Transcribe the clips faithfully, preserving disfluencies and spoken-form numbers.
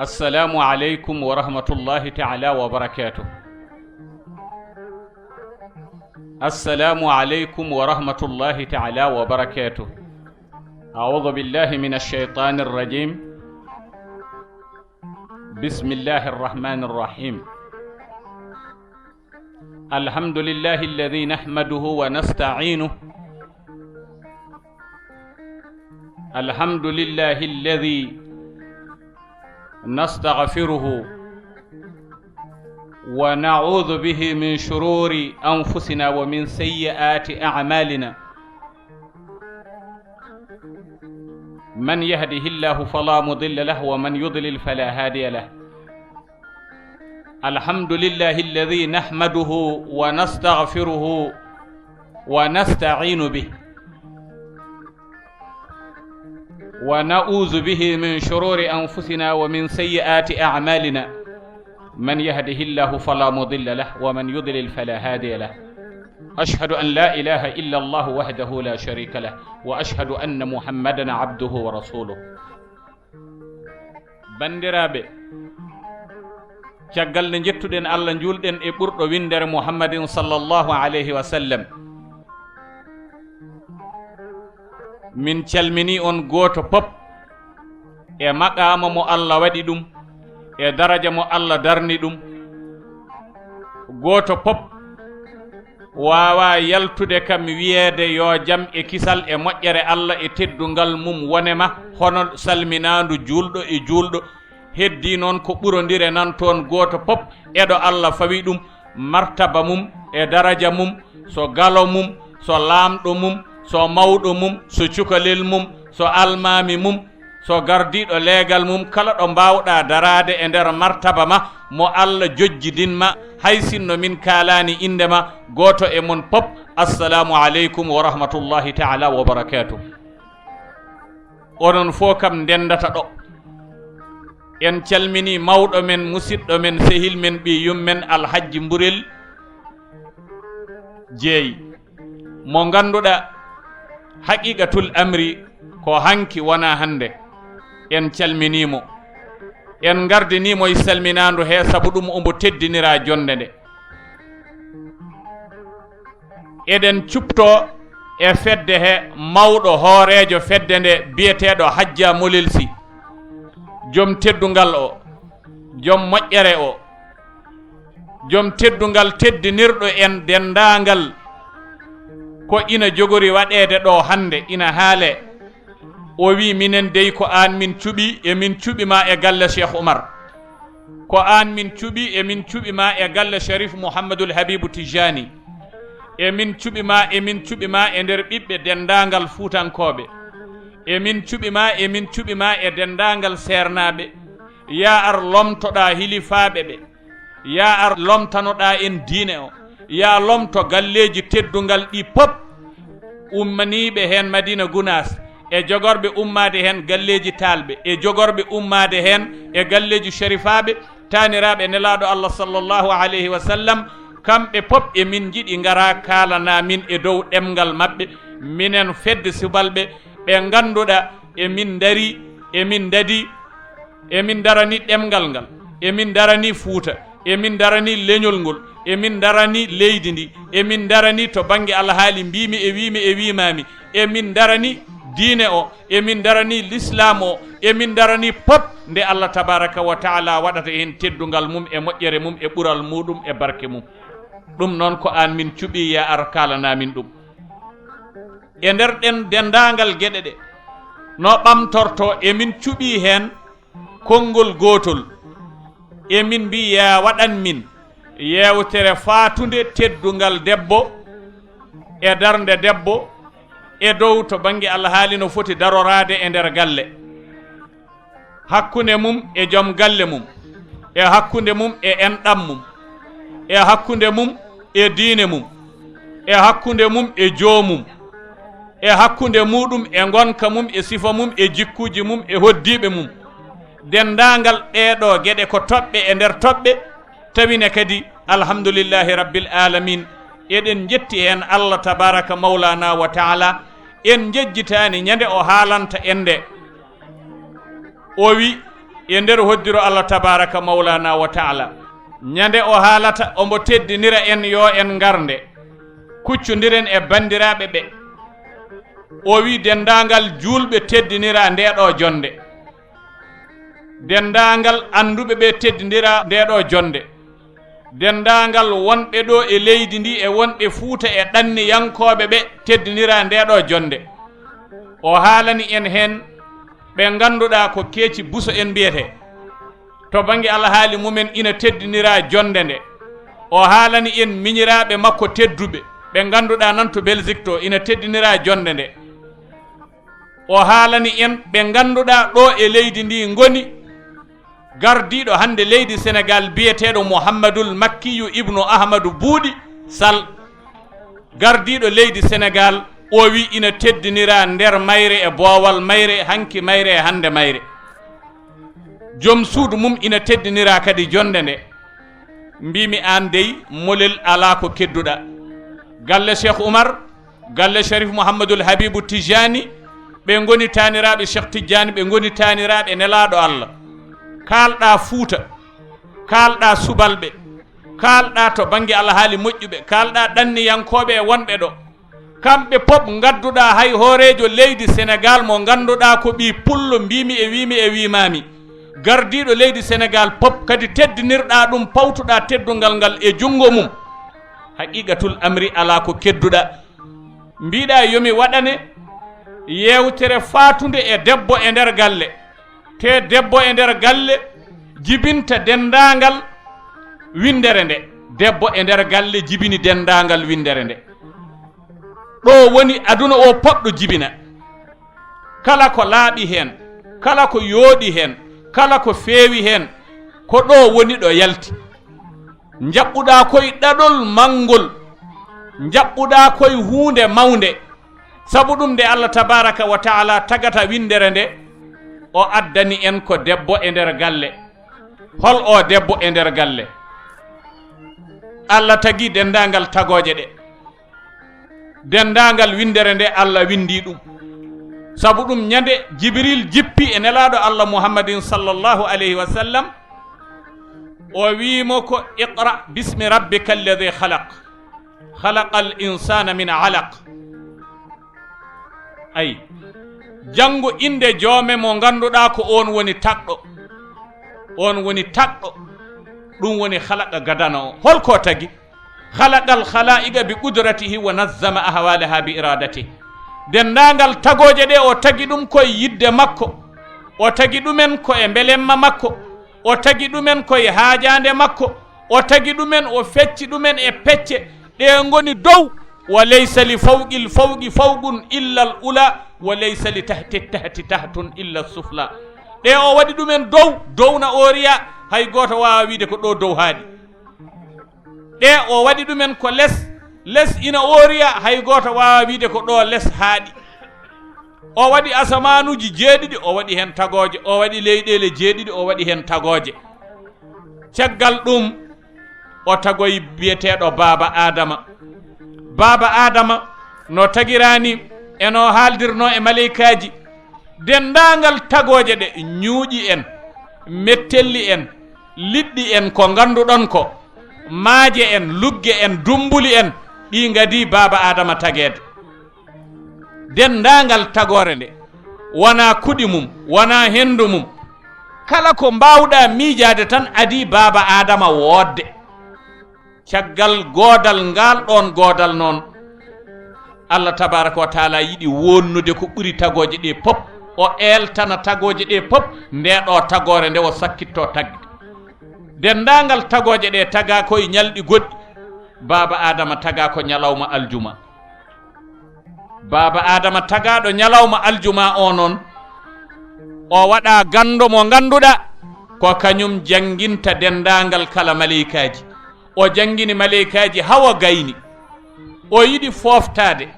السلام عليكم ورحمة الله تعالى وبركاته. السلام عليكم ورحمة الله تعالى وبركاته. أعوذ بالله من الشيطان الرجيم. بسم الله الرحمن الرحيم. الحمد لله الذي نحمده ونستعينه. الحمد لله الذي نستغفره ونعوذ به من شرور أنفسنا ومن سيئات أعمالنا. من يهده الله فلا مضل له ومن يضلل فلا هادي له. الحمد لله الذي نحمده ونستغفره ونستعين به ونعوذ به من شرور أنفسنا ومن سيئات أعمالنا. من يهده الله فلا مضل له ومن يضلل فلا هادي له. أشهد أن لا إله إلا الله وحده لا شريك له وأشهد أن محمدا عبده ورسوله. Banndiraaɓe, caggal nde njettuɗen Allah, njuulɗen e ɓurɗo winndere Muhammadin sallallahu alayhi wa sallam. Min calminii on gooto pop e maqaama mo Allah waɗi ɗum, e daraja mo Allah darni ɗum. Gooto pop waawaa yaltude kam wiyeede yo jam e kisal e moƴƴere Allah e teddungal mum wone ma, hono salminaandu juulɗo e juulɗo. Heddii noon ko ɓurondire nan toon gooto pop e ɗo Allah fawi ɗum, martaba mum e daraja mum, so galo mum, so laamɗo mum, so mawɗo mum, so cukalel mum, so almaami mum, so gardiiɗo leegal mum, kala ɗo mbaawɗaa daraade e nder martaba ma, mo Allah jojjidin ma, hay sinno min kaalaani innde ma, gooto e mon pop, assalaamu aleykum wa rahmatullahi taala wa barakaatuh. Onon fof kam ndendata ɗo. En calminii mawɗo men, musiɗɗo men, sehil men, ɓiy yum men, Alhajji Mburel Jeey, mo ngannduɗaa haqiqatul amri ko hanki wonaa hannde. En calminii mo. En ngardinii mo e salminaandu he, sabu ɗum ombo teddiniraa jonnde nde. Eɗen cuɓtoo e fedde he mawɗo hooreejo fedde nde biyeteeɗo Hajja Molel Sy, joom teddungal o, joom moƴƴere o, joom teddungal teddinirɗo en denndaangal ko ina jogori waɗeede ɗo hannde, ina haalee. O wi, minen dey ko aan min cuɓi, e min cuɓi ma e galle Cheikh Oumar. Ko aan min cuɓi, e min cuɓi ma e galle Sharif Mouhamadoul Habibou Tijani. E min cuɓi ma, e min cuɓi ma e nder ɓiɓɓe denndaangal Fuutankooɓe. E min cuɓi ma, e min cuɓi ma e denndaangal seernaaɓe. Yaa ar lomtoɗaa hilifaaɓe ɓe. Yaa ar lomtanoɗaa en diine o. Yaa lomto galleeji teddungal ɗi pop, ummaniiɓe heen Madina Gunaas, e jogorɓe ummaade heen galleeji taalɓe, e jogorɓe ummaade heen e galleeji sharifaaɓe, taaniraaɓe Nelaaɗo Allah sallallahu alayhi wa sallam, kamɓe pop e min njiɗi ngara kaalana min e dow ɗemngal maɓɓe, minen fedde subalɓe ɓe ngannduɗaa e min ndari, e min ndadi, e min darani ɗemngal ngal, e min darani Fuuta, e min darani leñol ngol, e min darani leydi ndi, e min darani to bannge alhaali mbiimi e wiimi e wiimaami, e min darani diine o, e min darani lislaam o, e min darani pop nde Allah tabaraka wa taala waɗata heen teddungal mum e moƴƴere mum e ɓural muɗum e barke mum. Ɗum noon ko aan min cuɓi, yaa ar kaalana min ɗum. E nder ɗen denndaangal geɗe ɗe no ɓamtortoo, e min cuɓi heen konngol gootol. E min mbi, yaa waɗan min yeewtere faatunde teddungal debbo e darnde debbo e dow to bannge alhaali no foti daroraade e nder galle. Hakkunde mum e joom galle mum, e hakkunde mum e enɗam mum, e hakkunde mum e diine mum, e hakkunde mum e joomum, e hakkunde muɗum e ngonka mum, e sifa mum, e jikkuuji mum, e hoddiiɓe mum. Denndaangal ɗeeɗoo geɗe ko toɓɓe e nder toɓɓe, tawine kadi, alhamdulillahi rabbil alamin, eɗen njetti heen Allah tabaraka mawlana wa taala, en njejjitaani ñande o haalanta en nde. O wi, e nder hoddiro Allah tabaraka mawlana wa ta'ala. Ñande o haalata, omo teddinira en, yo en ngarde, kuccondiren e banndiraaɓe ɓe. O wi, denndaangal juulɓe teddinira nde ɗo jonnde. Denndaangal annduɓe ɓe teddinira nde ɗo jonnde. Denndaangal wonɓe ɗo e leydi ndi e wonɓe Fuuta e ɗanniyankooɓe ɓe teddinira nde ɗo jonnde. O haalani en heen ɓe ngannduɗaa ko keeci buso en mbiyetee. To bannge alhaali mumen ina teddinira jonnde nde. O haalani en miñiraaɓe makko tedduɓe, ɓe ngannduɗaa nan to Belgique to ina teddinira jonnde nde. O haalani en ɓe ngannduɗaa ɗo e leydi ndi ngoni, gardiiɗo hannde leydi Senegaal biyeteeɗo Muhammadul Makkiyu Ibnu Ahmadu Buuɗi Sal. Gardiiɗo leydi Senegaal, o wi ina teddinira nder mayre e boowal mayre, hanki mayre e hannde mayre. Joom suudu mum ina teddinira kadi jonnde nde. Mbimi aan dey, molel alaa ko kedduɗaa. Galle Cheikh Oumar, galle Sharif Mouhamadul Habibu Tijani, ɓe ngoni taaniraaɓe Cheikh Tijani, ɓe ngoni taaniraaɓe Nelaaɗo Allah. Kaalɗaa Fuuta, kaalɗaa Subalɓe, kaalɗaa to bannge alhaali moƴƴuɓe, kaalɗaa ɗanniyankooɓe e wonɓe ɗo. Kamɓe pop ngadduɗaa hay hooreejo leydi Senegaal mo ngannduɗaa ko ɓii pullo, mbimi e wimi e wimami. Gardiiɗo leydi Senegaal pop kadi teddinirɗaa ɗum, pawtuɗaa teddungal ngal e junngo mum. Haqiqatul amri alaa ko kedduɗaa. Mbiɗa yomi waɗane yeewtere faatunde e debbo e nder galle. Te debbo e nder galle jibinta denndaangal winndere nde. Debbo e nder galle jibini denndaangal winndere nde. Ɗo woni aduna o poɗɗo jibina. Kala ko laaɓi heen, kala ko yooɗi heen, kala ko feewi heen, ko ɗo woni ɗo yalti. Njaɓɓuɗaa koye ɗaɗol manngol, njaɓɓuɗaa koye huunde mawnde. Sabu ɗum nde Allah tabaraka wa taala tagata winndere nde, o addani en ko debbo e nder galle. Hol o debbo e nder galle? Allah tagi denndaangal tagooje ɗe. Denndaangal winndere nde Allah winndi ɗum. Sabu ɗum ñande Jibril jippi e Nelaaɗo Allah Muhammadin sallallahu alayhi wa sallam, o wiimo ko, "Iqra bismi rabbika alladi khalaq, khalaqal insana min alaq." Ay, janngo innde joome mo ngannduɗaa ko oon woni tagɗo. Oon woni tagɗo. Ɗum woni khalaqa gadana o. Hol ko tagi? Khalaqal khalaiqa bi qudratihi wa nazzama ahwalaha bi iradatihi. Denndaangal tagooje ɗe o tagi ɗum koye yidde makko. O tagi ɗumen ko e mbelemma makko. O tagi ɗumen koye haajaande makko. O tagi ɗumen, o fecci ɗumen e pecce ɗe ngoni dow. Wa laysa li fawqil fawqi fawqun illa al ula, wa laysa li tahti tahti tahtun illa sufla. Ɗe o waɗi ɗumen dow, dow na oriya, hay gooto waawa wiide ko ɗo dow haaɗi. Ɗe o waɗi ɗumen ko les, les ina oriya, hay gooto waawa wiide ko ɗo les haaɗi. O waɗi asamaanuuji jeeɗiɗi, o waɗi heen tagooje, o waɗi leyɗeele jeeɗiɗi, o waɗi heen tagooje. Caggal ɗum, o tagoyi biyeteeɗo Baaba Aadama. Baaba Aadama no tagiraani e no haaldirnoo e maleykaaji. Denndaangal tagooje ɗe, ñuuƴi en, mettelli en, liɗɗi en, ko ngannduɗon ko, maaje en, lugge en, dummbuli en, ɗi ngadii Baaba Aadama tageede. Denndaangal tagoore nde, wonaa kuɗi mum, wonaa henndu mum, kala ko mbaawɗaa miijaade tan adii Baaba Aadama woodde. Caggal goodal ngal ɗoon goodal noon, Allah tabaraka wa taala yiɗi wonnude ko ɓuri tagooje ɗe pop. O eeltana tagooje ɗe pop nde ɗo tagoore nde o sakkitto tagde. Denndaangal tagooje ɗe tagaa koye ñalɗi goɗɗi. Baaba Aadama tagaa ko ñalawma aljuma. Baaba Aadama tagaaɗo ñalawma aljuma o noon, o waɗa ganndo mo ngannduɗaa ko kañum jannginta denndaangal kala maleykaaji. O janngini maleykaaji haa o gayni. O yiɗi fooftaade.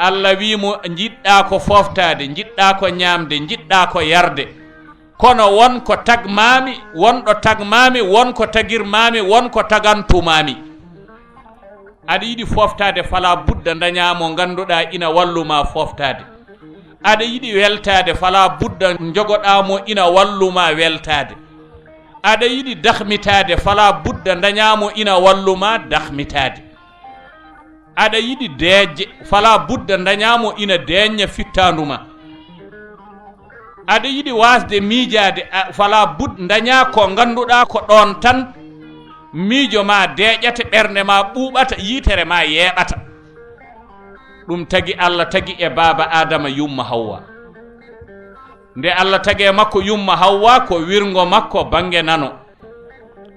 Allah wii mo, njiɗɗaa ko fooftaade, njiɗɗaa ko ñaamde, njiɗɗaa ko yarde. Kono won ko tagmaami, won ɗo tagmaami, won ko tagirmaami, won ko tagantumaami. Aɗa yiɗi fooftaade, fala budda ndañaa mo ngannduɗaa ina wallu ma fooftaade. Aɗa yiɗi weltaade, fala budda njogoɗaa mo ina wallu ma weltaade. Aɗa yiɗi dahmitaade, fala budda ndañaa mo ina wallu ma dahmitaade. Aɗa yiɗi deeƴde, fala budda ndañaa mo ina deeƴna fittaandu ma. Aɗa yiɗi waasde miijaade, a, fala budda ndañaa ko ngannduɗaa ko ɗoon tan miijo ma deeƴata, ɓernde ma ɓuuɓata, yitere ma yeeɓata. Ɗum tagi Allah tagi e baaba Aadama yumma Hawwa. Nde Allah tagi e makko yumma Hawwa, ko wirngo makko bannge nano.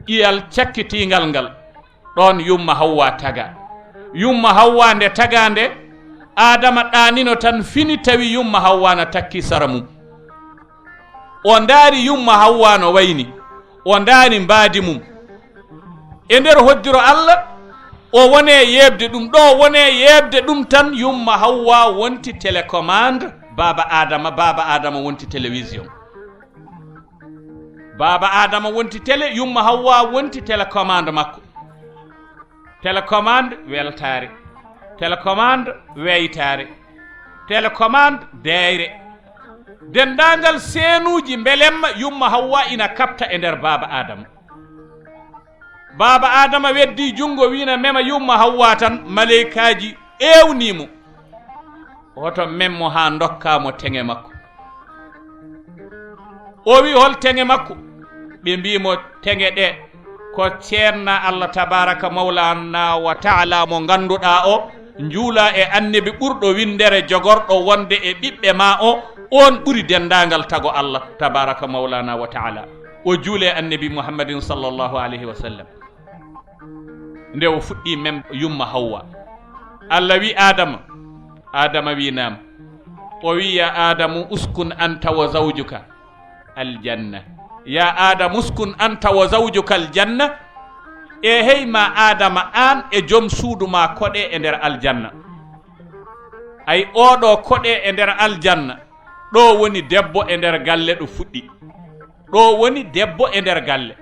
Ƴiyal cakkitiingal ngal, ɗoon yumma Hawwa taga. Yumma Hawwa nde taga nde, Aadama ɗaanino tan fini tawi yumma Hawwa na takki sara mum. O ndaari yumma Hawwa no wayni, o ndaari mbaadi mum. E nder hoddiro Allah, o wone yeeɓde ɗum. Ɗo wone yeeɓde ɗum tan, yumma Hawwa wonti télécommande baaba Aadama, baaba Aadama wonti télévision. Baaba Aadama wonti télé, yumma Hawwa wonti télécommande makko. Télécommande weltaare, télécommande weytaare, télécommande deeyre. Denndaangal seenuuji mbelemma yumma Hawwa ina kaɓta e nder baaba Aadama. Baaba Aadama weddi junngo, wii na mema yumma Hawwa tan, maleykaaji eewni mo. Woto mem mo haa ndokka mo teŋe makko. O wi hol teŋe makko? Ɓe mbi mo teŋe ɗe ko ceerna Allah tabaraka mawlana wa taala mo ngannduɗaa o njuula e annabi ɓurɗo winndere jogorɗo wonde e ɓiɓɓe ma o, on ɓuri denndaangal tago Allah tabaraka mawlana wa taala. O juule annabi Muhammadin sallallahu alayhi wa sallam. Nde o fuɗɗi mem yumma Hawwa, Allah wi Adama, Adama wi naam. O wi ya Adamu uskun anta wa zawjuka aljanna. Ya Adamu uskun anta wa zawjuka aljanna. E hey ma Adama, an e joom suudu ma koɗe e nder aljanna. Ay oɗo koɗe e nder aljanna. Ɗo woni debbo e nder galle ɗo fuɗɗi. Ɗo woni debbo e nder galle.